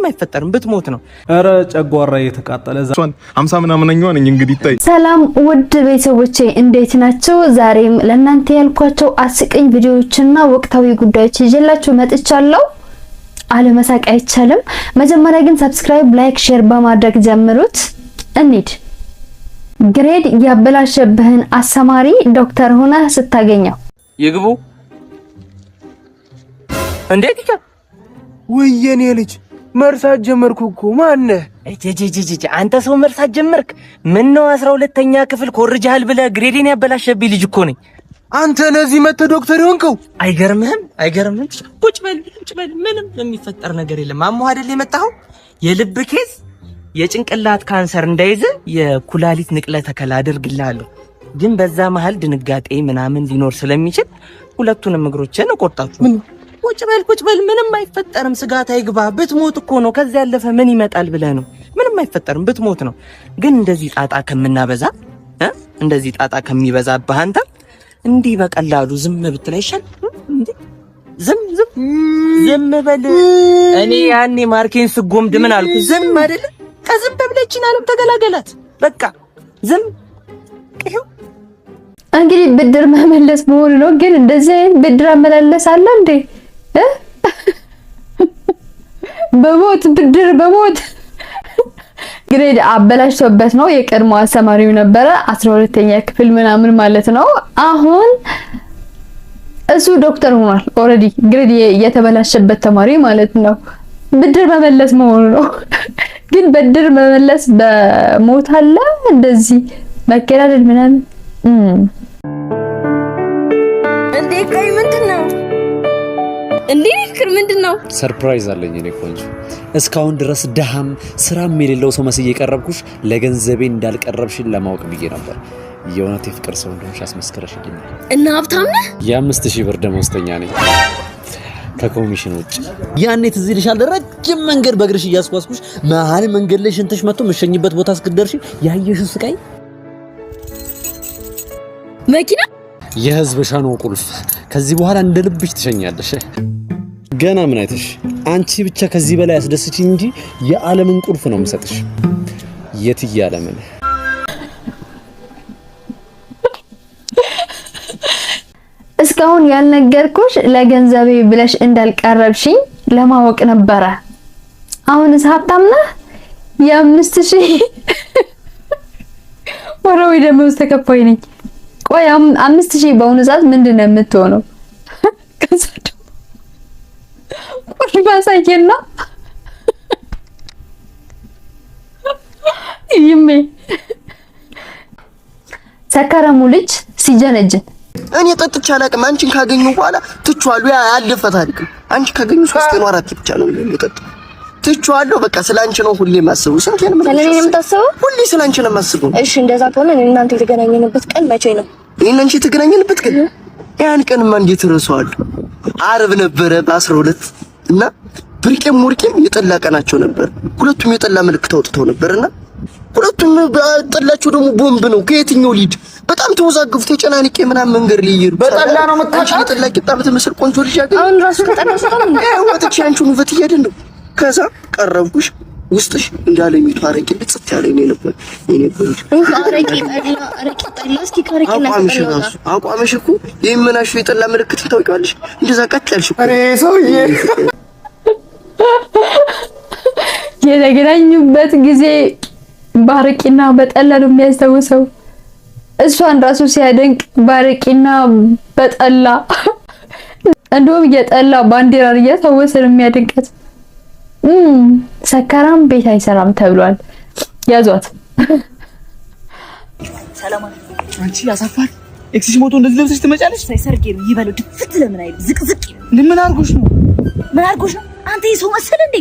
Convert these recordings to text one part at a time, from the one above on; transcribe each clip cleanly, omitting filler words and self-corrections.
ምንም አይፈጠርም፣ ብትሞት ነው። ኧረ ጨጓራ እየተቃጠለ 50 ምናምነኛዋ ነኝ እንግዲህ ይታይ። ሰላም ውድ ቤተሰቦቼ፣ እንዴት ናቸው? ዛሬም ለእናንተ ያልኳቸው አስቂኝ ቪዲዮዎችና ወቅታዊ ጉዳዮች ይዤላችሁ መጥቻለሁ። አለመሳቅ አይቻልም። መጀመሪያ ግን subscribe፣ like፣ share በማድረግ ጀምሩት። እንሂድ። Grade ያበላሸብህን አስተማሪ ዶክተር ሆነህ ስታገኘው። ይግቡ። እንዴት ይቻል? ውይ የኔ ልጅ፣ መርሳት ጀመርኩ እኮ፣ ማነህ? እጀጀጀጀ፣ አንተ ሰው መርሳት ጀመርክ? ምን ነው 12ኛ ክፍል ኮርጃል ብለህ grade ኤን ያበላሸብኝ ልጅ እኮ ነኝ። አንተ ነዚህ መተህ ዶክተር የሆንከው? አይገርምህም? አይገርምህም? ቁጭ በል፣ ቁጭ በል። ምንም የሚፈጠር ነገር የለም። አሞህ አይደል የመጣኸው? የልብ case፣ የጭንቅላት ካንሰር እንዳይዝ የኩላሊት ንቅለ ተከላ አደርግልሃለሁ። ግን በዛ መሀል ድንጋጤ ምናምን ሊኖር ስለሚችል ሁለቱንም እግሮችን እቆርጣችሁ። ቁጭ በል፣ ቁጭ በል። ምንም አይፈጠርም። ስጋት አይግባ። ብትሞት እኮ ነው። ከዚያ ያለፈ ምን ይመጣል ብለህ ነው? ምንም አይፈጠርም። ብትሞት ነው። ግን እንደዚህ ጣጣ ከምናበዛ፣ እንደዚህ ጣጣ ከሚበዛብህ አንተ እንዲህ በቀላሉ ዝም ብትል አይሻልም? ዝም ዝም ዝም በል። እኔ ያኔ ማርኬን ስጎምድ ምን አልኩ? ዝም አይደለ? ከዝም በብለችን አለም ተገላገላት። በቃ ዝም። ይኸው። እንግዲህ ብድር መመለስ መሆኑ ነው። ግን እንደዚህ አይነት ብድር አመላለስ አለ እንዴ? በሞት ብድር፣ በሞት grade አበላሽቶበት ነው። የቀድሞ አስተማሪው ነበረ፣ 12ኛ ክፍል ምናምን ማለት ነው። አሁን እሱ ዶክተር ሆኗል። Already grade የተበላሸበት ተማሪ ማለት ነው። ብድር መመለስ መሆኑ ነው። ግን ብድር መመለስ በሞት አለ፣ እንደዚህ መገዳደል ምናምን። እንዴ ቆይ ምንድን ነው? እንዴ ፍቅር፣ ምንድን ነው? Surprise አለኝ እኔ ቆንጆ። እስካሁን ድረስ ድሃም ስራም የሌለው ሰው መስዬ የቀረብኩሽ ለገንዘቤ እንዳልቀረብሽን ለማወቅ ብዬ ነበር። የእውነት የፍቅር ሰው እንደሆንሽ አስመስክረሽልኛል። እና ሀብታም ነህ? የ5,000 ብር ደመወዝተኛ ነኝ ከኮሚሽን ውጭ። ያኔ ትዝ ይልሻል፣ ረጅም መንገድ በእግርሽ እያስጓዝኩሽ መሀል መንገድ ላይ ሽንትሽ መጥቶ የምሸኝበት ቦታ እስክትደርሺ ያየሽው ስቃይ። መኪና? የህዝብ ሸኖ ቁልፍ። ከዚህ በኋላ እንደ ልብሽ ትሸኛለሽ። ገና ምን አይተሽ? አንቺ ብቻ ከዚህ በላይ አስደስችኝ እንጂ የዓለምን ቁልፍ ነው የምሰጥሽ። የትዬ ዓለምን። እስካሁን ያልነገርኩሽ ለገንዘቤ ብለሽ እንዳልቀረብሽኝ ለማወቅ ነበረ። አሁንስ ሀብታም ነህ? የ5,000 ወራዊ ደመወዝ ተከፋይ ነኝ። ቆይ 5,000 በአሁኑ ሰዓት ምንድን ነው የምትሆነው? ከዛ ደግሞ ቁልፍ አሳየና ይሜ ሰካራሙ ልጅ ሲጀነጅን። እኔ ጠጥቼ አላውቅም። አንቺን ካገኘሁ በኋላ ትቼዋለሁ። ያ ያለፈ ታሪክ ነው። አንቺን ካገኘሁ 3 ቀን 4 ብቻ ነው የምጠጣው። ትቼዋለሁ። በቃ ስለ አንቺ ነው ሁሌ የማስበው። ስንቴ ነው ስለ እኔ ነው የምታስበው? ሁሌ ስለ አንቺ ነው የማስበው። እሺ፣ እንደዛ ከሆነ እኔ እናንተ የተገናኘንበት ቀን መቼ ነው? እኔ እና አንቺ የተገናኘንበት ቀን፣ ያን ቀንማ እንዴት እረሳዋለሁ? ዓርብ ነበረ በ12 እና ብርቄም ወርቄም የጠላ ቀናቸው ነበር። ሁለቱም የጠላ ምልክት አውጥተው ነበርና ሁለቱም ጠላቸው ደግሞ ቦምብ ነው። ከየትኛው ሊድ በጣም ተወዛገብኩ። ተጨናንቄ ምናምን መንገድ ላይ እየሄድኩ በጠላ ነው የምታውቃት? አንቺ የጠላ ቂጣ የምትመስል ቆንጆ ልጅ ያገኘሁ አሁን ራሱ ከጠላ ሰው ነው። ወጥቼ አንቺን ውበት እያደነኩ ከዛ ቀረብኩሽ። ውስጥሽ እንዳለሚቱ አረቄ ልጽት ያለ ነው ነበር የኔ ቆንጆ። አረቄ ጠላ፣ አረቄ ጠላ። እስኪ ከአረቄ አቋምሽ ራሱ፣ አቋምሽ እኮ የምናሽው የጠላ ምልክት ታውቂዋለሽ። እንደዛ ቀጥ ያልሽ እኮ። እኔ ሰውዬ የተገናኙበት ጊዜ ባረቂና በጠላ ነው የሚያስታውሰው። እሷን ራሱ ሲያደንቅ ባረቂና በጠላ፣ እንደውም የጠላ ባንዲራን እያስታወሰ ነው የሚያደንቃት። ሰካራም ቤት አይሰራም ተብሏል። ያዟት። አንቺ ያሳፋል። Ex ሽ ሞቶ እንደዚህ ለብሰሽ ትመጫለሽ? ሰርጌ ነው ይበለው። ድፍት ለምን አይልም? ዝቅዝቅ ይበል። ምን አድርጎሽ ነው? ምን አድርጎሽ ነው? አንተ የሰው መሰል እንዴ?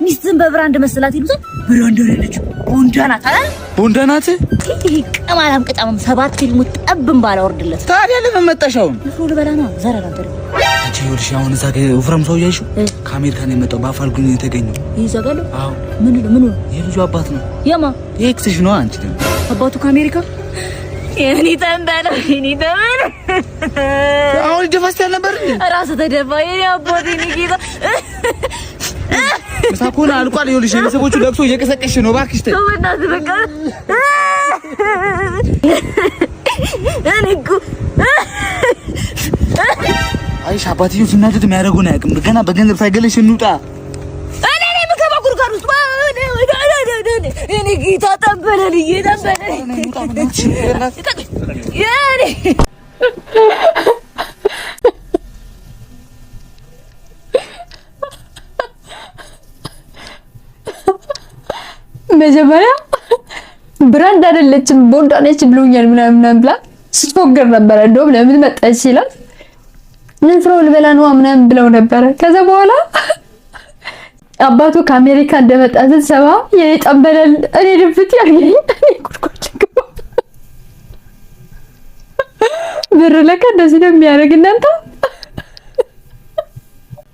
ሚስትህን በ brand መሰላት ይሉታል። Brand አይደለችም፣ ቦንዳ ናት አይደል? ቦንዳ ናት። ይሄ ቅማላም ቅጣምም ሰባት ፊልሙ ጠብም ባላወርድለት። ታዲያ ለምን መጣሽ አሁን? ንፍሮ ልበላ ነው። ዘረራ አንተ ደግሞ። አንቺ ይኸውልሽ፣ አሁን እዛ ጋር ወፍራም ሰው እያልሽው ከአሜሪካ ነው የመጣው፣ በአፋልጉኝ ነው የተገኘው። ይዘጋሉ። አዎ። ምን ነው ምን ነው? የልጁ አባት ነው። የማ? የ ex ሽ ነው። አንቺ ደግሞ አባቱ ከአሜሪካ፣ የኔ ተንበለ፣ የኔ ተንበለ። አሁን ደፋስ ያልነበር እንዴ? ራስህ ተደፋ የኔ አባት፣ የኔ ጌታ። ምሳ ከሆነ አልቋል። ይኸውልሽ የቤተሰቦቹ ለቅሶ እየቀሰቀስሽ ነው። እባክሽ ተይ። ተው በእናትህ በቃ። እኔ እኮ አይሽ አባትዬው ሲናደድ የሚያደርገውን አያውቅም። ገና በገንዘብ ሳይገለሽ እንውጣ። እኔ ነኝ የምገባው ጉድጓድ ውስጥ። እኔ ጌታ ጠበለልኝ፣ ጠበለልኝ። የእኔ መጀመሪያ brand አይደለችም ቦንዳ ነች ብሎኛል ምናምን ምናምን ብላ ስትፎገር ነበረ። እንደውም ለምን መጣች ይላል፣ ንፍሮ ልበላ ነዋ ምናምን ብለው ነበረ። ከዛ በኋላ አባቱ ከአሜሪካ እንደመጣ ስትሰማ የኔ ጠንበለል፣ እኔ ድፍት ያርገኝ፣ እኔ ጉድጓድ ልግባ። ብር ለካ እንደዚህ ነው የሚያደርግ እናንተ።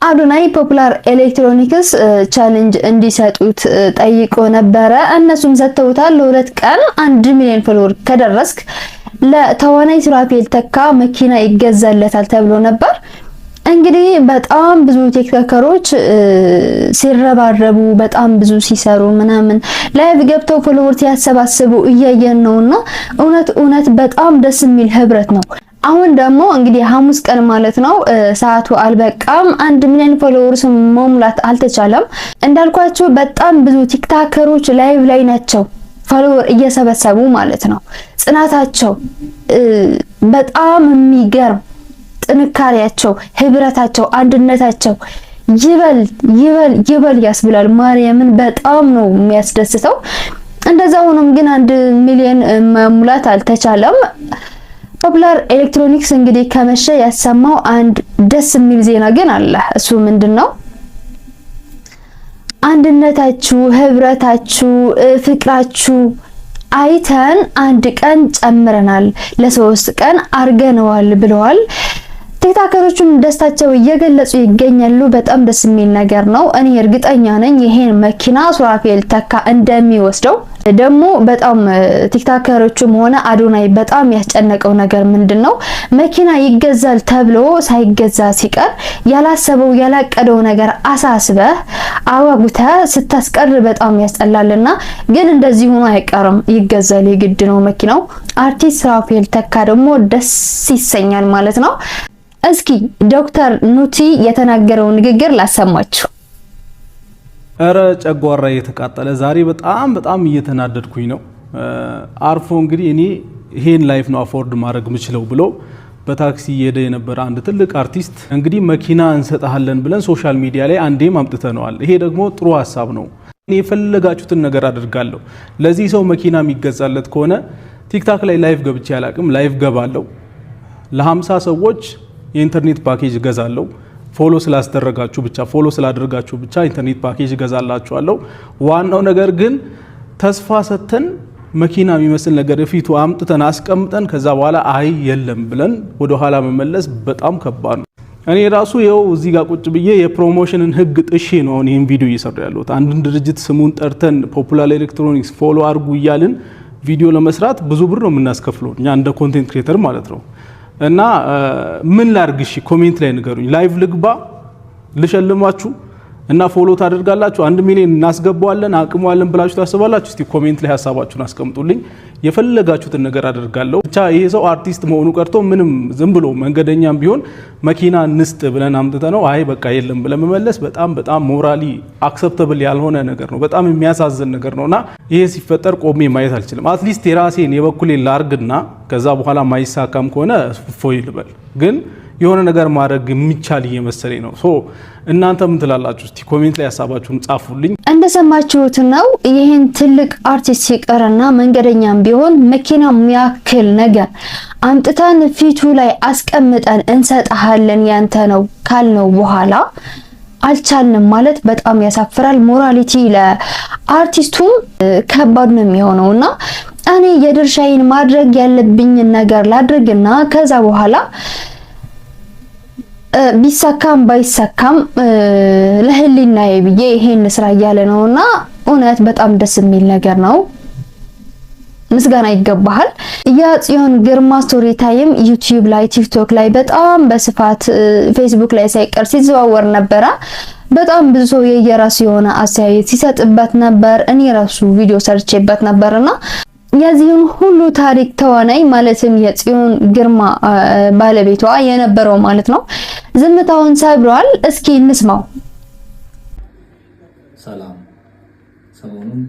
አዶናይ Popular Electronics challenge እንዲሰጡት ጠይቆ ነበረ። እነሱም ሰጥተውታል። ለ2 ቀን 1 ሚሊዮን follower ከደረስክ ለተዋናይ ሱራፌል ተካ መኪና ይገዛለታል ተብሎ ነበር። እንግዲህ በጣም ብዙ ቲክቶከሮች ሲረባረቡ፣ በጣም ብዙ ሲሰሩ ምናምን፣ live ገብተው follower ሲያሰባስቡ እያየን ነውና እውነት እውነት በጣም ደስ የሚል ህብረት ነው። አሁን ደግሞ እንግዲህ ሐሙስ ቀን ማለት ነው፣ ሰዓቱ አልበቃም። 1 ሚሊዮን followers መሙላት አልተቻለም። እንዳልኳችሁ በጣም ብዙ ቲክቶከሮች live ላይ ናቸው፣ follower እየሰበሰቡ ማለት ነው። ጽናታቸው በጣም የሚገርም፣ ጥንካሬያቸው፣ ህብረታቸው፣ አንድነታቸው ይበል ይበል ይበል ያስብላል። ማርያምን በጣም ነው የሚያስደስተው። እንደዛ ሆኖም ግን 1 ሚሊዮን መሙላት አልተቻለም። Popular Electronics እንግዲህ ከመሸ ያሰማው አንድ ደስ የሚል ዜና ግን አለ። እሱ ምንድን ነው? አንድነታችሁ፣ ህብረታችሁ፣ ፍቅራችሁ አይተን አንድ ቀን ጨምረናል፣ ለ3 ቀን አርገነዋል ብለዋል። ቲክቶከሮቹም ደስታቸው እየገለጹ ይገኛሉ። በጣም ደስ የሚል ነገር ነው። እኔ እርግጠኛ ነኝ ይሄን መኪና ሱራፌል ተካ እንደሚወስደው። ደግሞ በጣም ቲክቶከሮቹም ሆነ አዶናይ በጣም ያስጨነቀው ነገር ምንድን ነው? መኪና ይገዛል ተብሎ ሳይገዛ ሲቀር ያላሰበው ያላቀደው ነገር አሳስበህ አዋጉተህ ስታስቀር በጣም ያስጠላልና፣ ግን እንደዚህ ሆኖ አይቀርም፣ ይገዛል፣ የግድ ነው መኪናው። አርቲስት ሱራፌል ተካ ደግሞ ደስ ይሰኛል ማለት ነው። እስኪ ዶክተር ኑቲ የተናገረው ንግግር ላሰማችሁ። እረ ጨጓራ እየተቃጠለ፣ ዛሬ በጣም በጣም እየተናደድኩኝ ነው። አርፎ እንግዲህ እኔ ይሄን life ነው afford ማድረግ ምችለው ብሎ በታክሲ እየሄደ የነበረ አንድ ትልቅ አርቲስት እንግዲህ መኪና እንሰጥሃለን ብለን social media ላይ አንዴም አምጥተነዋል። ይሄ ደግሞ ጥሩ ሀሳብ ነው። እኔ የፈለጋችሁትን ነገር አድርጋለሁ። ለዚህ ሰው መኪና የሚገዛለት ከሆነ TikTok ላይ live ገብቼ አላቅም። Live ገባለሁ። ለ50 ሰዎች የኢንተርኔት ፓኬጅ እገዛለሁ። Follow ስላስደረጋችሁ ብቻ፣ follow ስላደረጋችሁ ብቻ ኢንተርኔት ፓኬጅ እገዛላችኋለሁ። ዋናው ነገር ግን ተስፋ ሰጥተን መኪና የሚመስል ነገር ፊቱ አምጥተን አስቀምጠን ከዛ በኋላ አይ የለም ብለን ወደ ኋላ መመለስ በጣም ከባድ ነው። እኔ ራሱ ይኸው እዚህ ጋር ቁጭ ብዬ የ promotion ን ህግ ጥሼ ነው አሁን ይህን ቪዲዮ እየሰሩ ያለሁት። አንድን ድርጅት ስሙን ጠርተን Popular Electronics follow አድርጉ እያልን ቪዲዮ ለመስራት ብዙ ብር ነው የምናስከፍለው እኛ እንደ content creator ማለት ነው። እና ምን ላርግ? እሺ comment ላይ ንገሩኝ። Live ልግባ፣ ልሸልማችሁ እና follow ታደርጋላችሁ፣ 1 ሚሊዮን እናስገባዋለን፣ አቅሙ አለን ብላችሁ ታስባላችሁ? እስቲ comment ላይ ሀሳባችሁን አስቀምጡልኝ። የፈለጋችሁትን ነገር አደርጋለሁ። ብቻ ይሄ ሰው አርቲስት መሆኑ ቀርቶ ምንም ዝም ብሎ መንገደኛም ቢሆን መኪና እንስጥ ብለን አምጥተን ነው አይ በቃ የለም ብለን መመለስ በጣም በጣም morally acceptable ያልሆነ ነገር ነው። በጣም የሚያሳዝን ነገር ነው እና ይሄ ሲፈጠር ቆሜ ማየት አልችልም። At least የራሴን የበኩሌን ላርግና ከዛ በኋላ ማይሳካም ከሆነ እፎይ ልበል፣ ግን የሆነ ነገር ማድረግ የሚቻል እየመሰለኝ ነው። So እናንተ ምን ትላላችሁ? እስቲ comment ላይ ሀሳባችሁን ጻፉልኝ። እንደሰማችሁት ነው። ይህን ትልቅ አርቲስት ሲቀርና መንገደኛም ቢሆን መኪና የሚያክል ነገር አምጥተን ፊቱ ላይ አስቀምጠን እንሰጥሃለን ያንተ ነው ካልነው በኋላ አልቻልንም ማለት በጣም ያሳፍራል። Morality ለአርቲስቱም ከባድ ነው የሚሆነው እና እኔ የድርሻዬን ማድረግ ያለብኝን ነገር ላድርግና ከዛ በኋላ ቢሳካም ባይሳካም ለህሊናዬ ብዬ ይሄን ስራ እያለ ነውና እውነት በጣም ደስ የሚል ነገር ነው። ምስጋና ይገባሃል። የጽዮን ግርማ story time YouTube ላይ፣ TikTok ላይ በጣም በስፋት፣ ፌስቡክ ላይ ሳይቀር ሲዘዋወር ነበረ። በጣም ብዙ ሰው የየራሱ የሆነ አስተያየት ሲሰጥበት ነበር። እኔ ራሱ ቪዲዮ ሰርቼበት ነበርና የዚህን ሁሉ ታሪክ ተዋናይ ማለትም የጽዮን ግርማ ባለቤቷ የነበረው ማለት ነው ዝምታውን ሰብሯል። እስኪ እንስማው። ሰላም። ሰሞኑን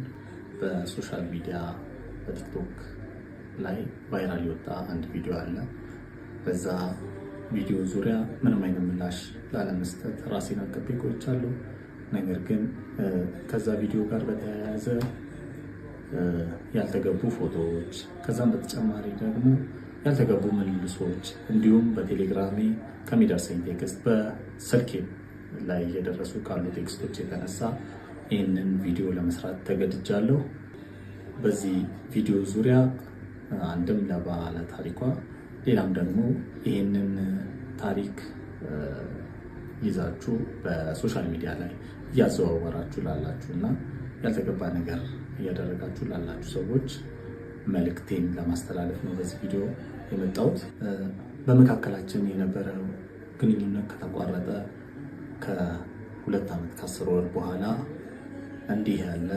በ social media በቲክቶክ ላይ viral የወጣ አንድ ቪዲዮ አለ። በዛ ቪዲዮ ዙሪያ ምንም አይነት ምላሽ ላለመስጠት ራሴን አቅቤ ቆይቻለሁ። ነገር ግን ከዛ ቪዲዮ ጋር በተያያዘ ያልተገቡ ፎቶዎች፣ ከዛም በተጨማሪ ደግሞ ያልተገቡ ምልልሶች እንዲሁም በቴሌግራሜ ከሚደርሰኝ text በስልኬ ላይ እየደረሱ ካሉ text ኦች የተነሳ ይህንን ቪዲዮ ለመስራት ተገድጃለሁ። በዚህ ቪዲዮ ዙሪያ አንድም ለባለ ታሪኳ ሌላም ደግሞ ይህንን ታሪክ ይዛችሁ በ social media ላይ እያዘዋወራችሁ ላላችሁ እና ያልተገባ ነገር እያደረጋችሁ ላላችሁ ሰዎች መልእክቴን ለማስተላለፍ ነው በዚህ ቪዲዮ የመጣሁት። በመካከላችን የነበረው ግንኙነት ከተቋረጠ ከ2 ዓመት ከ10 ወር በኋላ እንዲህ ያለ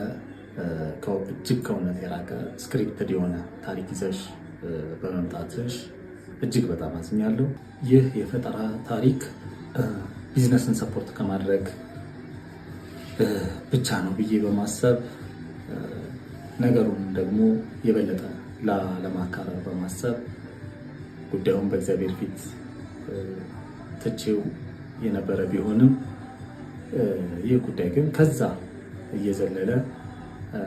እጅግ ከእውነት የራቀ scripted የሆነ ታሪክ ይዘሽ በመምጣትሽ እጅግ በጣም አዝኛለሁ። ይህ የፈጠራ ታሪክ business ን support ከማድረግ ብቻ ነው ብዬ በማሰብ፣ ነገሩን ደግሞ የበለጠ ላለማካረር በማሰብ ጉዳዩን በእግዚአብሔር ፊት ትቼው የነበረ ቢሆንም፣ ይህ ጉዳይ ግን ከዛ እየዘለለ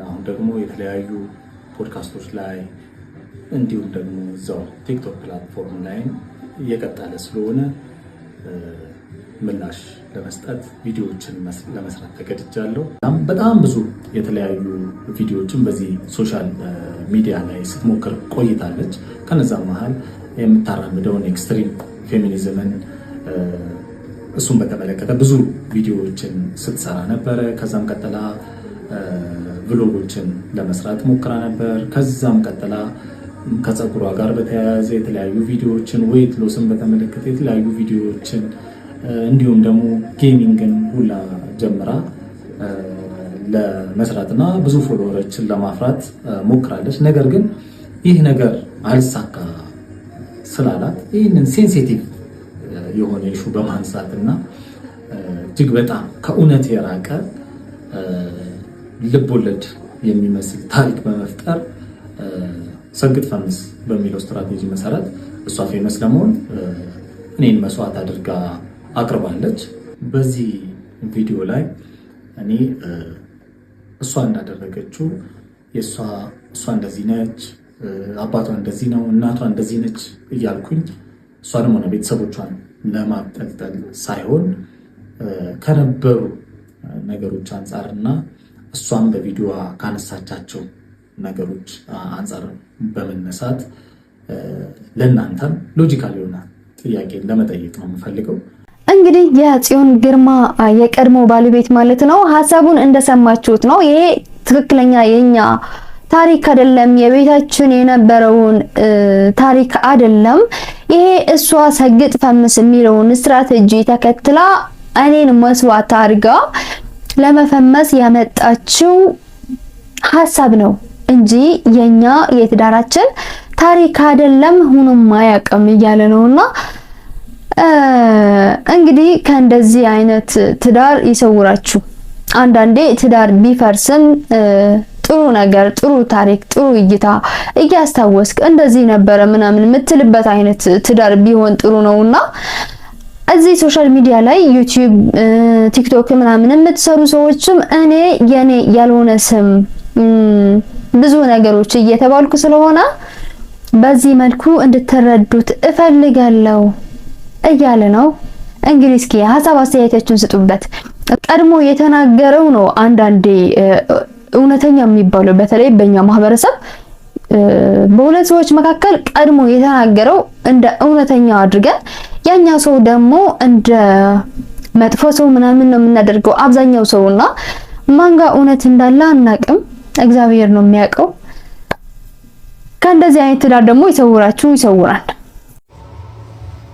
አሁን ደግሞ የተለያዩ ፖድካስቶች ላይ እንዲሁም ደግሞ እዛው ቲክቶክ platform ላይም እየቀጠለ ስለሆነ ምላሽ ለመስጠት ቪዲዮዎችን ለመስራት ተገድጃለሁ። በጣም ብዙ የተለያዩ ቪዲዮዎችን በዚህ social media ላይ ስትሞክር ቆይታለች። ከነዛ መሀል የምታራምደውን extreme feminism ን እሱን በተመለከተ ብዙ ቪዲዮዎችን ስትሰራ ነበረ። ከዛም ቀጥላ vlog ኦችን ለመስራት ሞክራ ነበር። ከዛም ቀጥላ ከፀጉሯ ጋር በተያያዘ የተለያዩ ቪዲዮዎችን፣ weight loss ን በተመለከተ የተለያዩ ቪዲዮዎችን፣ እንዲሁም ደግሞ gaming ን ሁላ ጀምራ ለመስራት እና ብዙ follower ኦችን ለማፍራት ሞክራለች። ነገር ግን ይህ ነገር አልሳካ ስላላት ይህንን sensitive የሆነ issue በማንሳት እና እጅግ በጣም ከእውነት የራቀ ልብ ወለድ የሚመስል ታሪክ በመፍጠር ሰግጥ ፈምስ በሚለው ስትራቴጂ መሰረት እሷ famous ለመሆን እኔን መስዋዕት አድርጋ አቅርባለች። በዚህ ቪዲዮ ላይ እኔ እሷ እንዳደረገችው እሷ እንደዚህ ነች፣ አባቷ እንደዚህ ነው፣ እናቷ እንደዚህ ነች እያልኩኝ እሷንም ሆነ ቤተሰቦቿን ለማብጠልጠል ሳይሆን፣ ከነበሩ ነገሮች አንጻር እና እሷም በቪዲዮዋ ካነሳቻቸው ነገሮች አንጻር በመነሳት ለእናንተም logical የሆነ ጥያቄ ለመጠየቅ ነው የምፈልገው። እንግዲህ የጽዮን ግርማ የቀድሞ ባለቤት ማለት ነው ሀሳቡን እንደሰማችሁት ነው። ይሄ ትክክለኛ የኛ ታሪክ አይደለም፣ የቤታችን የነበረውን ታሪክ አይደለም። ይሄ እሷ ሰግጥ ፈምስ የሚለውን ስትራቴጂ ተከትላ እኔን መስዋዕት አድርጋ ለመፈመስ ያመጣችው ሀሳብ ነው እንጂ የኛ የትዳራችን ታሪክ አይደለም፣ ሆኖም አያውቅም እያለ ነውና እንግዲህ ከእንደዚህ አይነት ትዳር ይሰውራችሁ። አንዳንዴ ትዳር ቢፈርስም ጥሩ ነገር፣ ጥሩ ታሪክ፣ ጥሩ እይታ እያስታወስክ እንደዚህ ነበረ ምናምን የምትልበት አይነት ትዳር ቢሆን ጥሩ ነውና እዚህ social media ላይ ዩቲዩብ፣ ቲክቶክ ምናምን የምትሰሩ ሰዎችም እኔ የኔ ያልሆነ ስም ብዙ ነገሮች እየተባልኩ ስለሆነ በዚህ መልኩ እንድትረዱት እፈልጋለሁ እያለ ነው። እንግዲህ እስኪ ሀሳብ አስተያየታችሁን ስጡበት። ቀድሞ የተናገረው ነው አንዳንዴ እውነተኛ የሚባለው፣ በተለይ በእኛ ማህበረሰብ በሁለት ሰዎች መካከል ቀድሞ የተናገረው እንደ እውነተኛ አድርገን ያኛው ሰው ደግሞ እንደ መጥፎ ሰው ምናምን ነው የምናደርገው አብዛኛው ሰውና ማን ጋ እውነት እንዳለ አናቅም። እግዚአብሔር ነው የሚያውቀው። ከእንደዚህ አይነት ትዳር ደግሞ ይሰውራችሁ፣ ይሰውራል።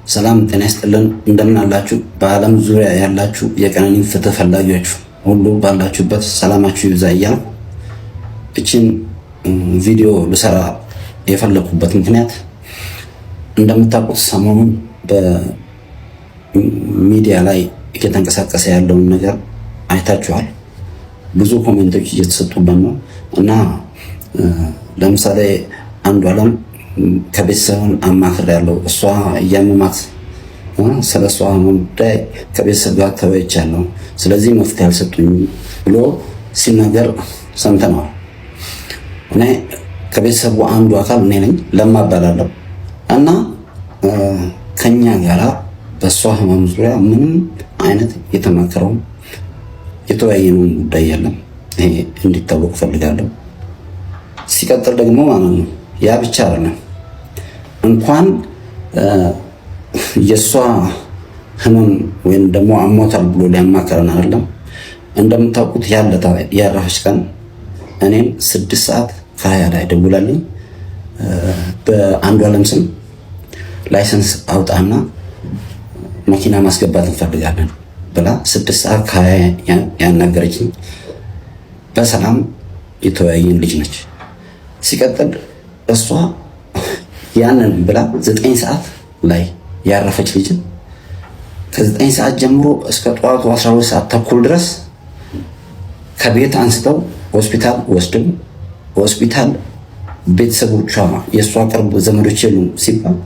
ሰላም ጤና ይስጥልን። እንደምን አላችሁ? በዓለም ዙሪያ ያላችሁ የቀነኒ ፍትህ ፈላጊዎች ሁሉ ባላችሁበት ሰላማችሁ ይብዛ እያልኩ እችን ቪዲዮ ልሰራ የፈለኩበት ምክንያት እንደምታውቁት ሰሞኑን በሚዲያ ላይ እየተንቀሳቀሰ ያለውን ነገር አይታችኋል። ብዙ comment ኦች እየተሰጡበት ነው እና ለምሳሌ አንዱዓለም ከቤተሰብን አማክር ያለው እሷ እያመማት ስለ እሷ ጉዳይ ከቤተሰብ ጋር ተወያይቻለሁ፣ ስለዚህ መፍትሄ አልሰጡኝም ብሎ ሲናገር ሰምተነዋል። እኔ ከቤተሰቡ አንዱ አካል እኔ ነኝ፣ ለማ እባላለሁ እና ከኛ ጋራ በእሷ ህመም ዙሪያ ምንም አይነት የተማከረውም የተወያየነውን ጉዳይ የለም። ይሄ እንዲታወቅ ፈልጋለሁ። ሲቀጥል ደግሞ ማለት ነው ያ ብቻ አይደለም፣ እንኳን የእሷ ህመም ወይም ደግሞ አሞታል ብሎ ሊያማከረን አይደለም። እንደምታውቁት ያረፈች ቀን እኔም 6:20 ላይ ደውላልኝ በአንዱዓለም ስም license አውጣና መኪና ማስገባት እንፈልጋለን ብላ 6:20 ያናገረችኝ በሰላም የተወያየን ልጅ ነች። ሲቀጥል እሷ ያንን ብላ 9 ሰዓት ላይ ያረፈች ልጅን ከ9 ሰዓት ጀምሮ እስከ ጠዋቱ 12:30 ድረስ ከቤት አንስተው ሆስፒታል ወስደው ሆስፒታል ቤተሰቦቿ የእሷ ቅርብ ዘመዶች የሉም ሲባል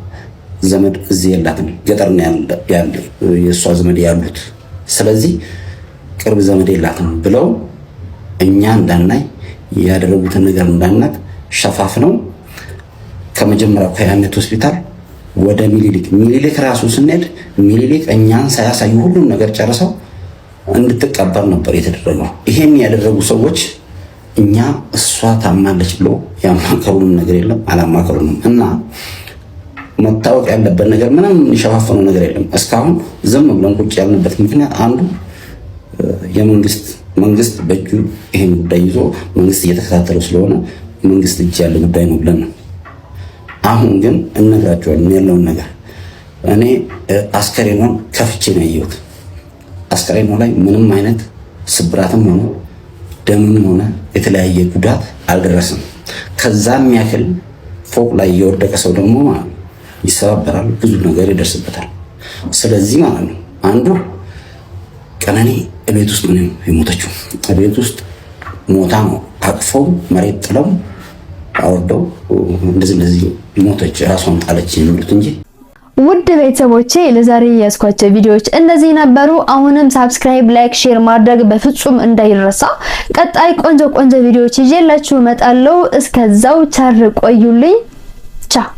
ዘመድ እዚህ የላትም፣ ገጠር ነው ያለ የእሷ ዘመድ ያሉት። ስለዚህ ቅርብ ዘመድ የላትም ብለው እኛ እንዳናይ ያደረጉትን ነገር እንዳናቅ ሸፋፍነው ከመጀመሪያው ከያኔት ሆስፒታል ወደ ሚኒሊክ፣ ሚኒሊክ ራሱ ስንሄድ ሚኒሊክ እኛን ሳያሳዩ ሁሉን ነገር ጨርሰው እንድትቀበር ነበር የተደረገው። ይሄን ያደረጉ ሰዎች እኛ እሷ ታማለች ብሎ ያማከሩንም ነገር የለም፣ አላማከሩንም። እና መታወቅ ያለበት ነገር ምንም የሸፋፈነው ነገር የለም። እስካሁን ዝም ብለን ቁጭ ያልንበት ምክንያት አንዱ የመንግስት መንግስት በእጁ ይሄን ጉዳይ ይዞ መንግስት እየተከታተለው ስለሆነ መንግስት እጅ ያለ ጉዳይ ነው ብለን ነው። አሁን ግን እነግራቸዋለን ያለውን ነገር። እኔ አስከሬኗን ከፍቼ ነው ያየሁት። አስከሬኗ ላይ ምንም አይነት ስብራትም ሆነ ደምም ሆነ የተለያየ ጉዳት አልደረስም። ከዛም ያክል ፎቅ ላይ የወደቀ ሰው ደግሞ ማለት ነው ይሰባበራል፣ ብዙ ነገር ይደርስበታል። ስለዚህ ማለት ነው አንዱ ቀነኒ እቤት ውስጥ ነው የሞተችው። እቤት ውስጥ ሞታ ነው አቅፈው መሬት ጥለው አወርደው እንደዚህ እንደዚህ ሞተች፣ ራሷን ጣለች የሚሉት እንጂ። ውድ ቤተሰቦቼ፣ ለዛሬ ያዝኳቸው ቪዲዮዎች እነዚህ ነበሩ። አሁንም subscribe፣ like፣ share ማድረግ በፍጹም እንዳይረሳ። ቀጣይ ቆንጆ ቆንጆ ቪዲዮዎች ይዤላችሁ እመጣለሁ። እስከዛው ቸር ቆዩልኝ። ቻው።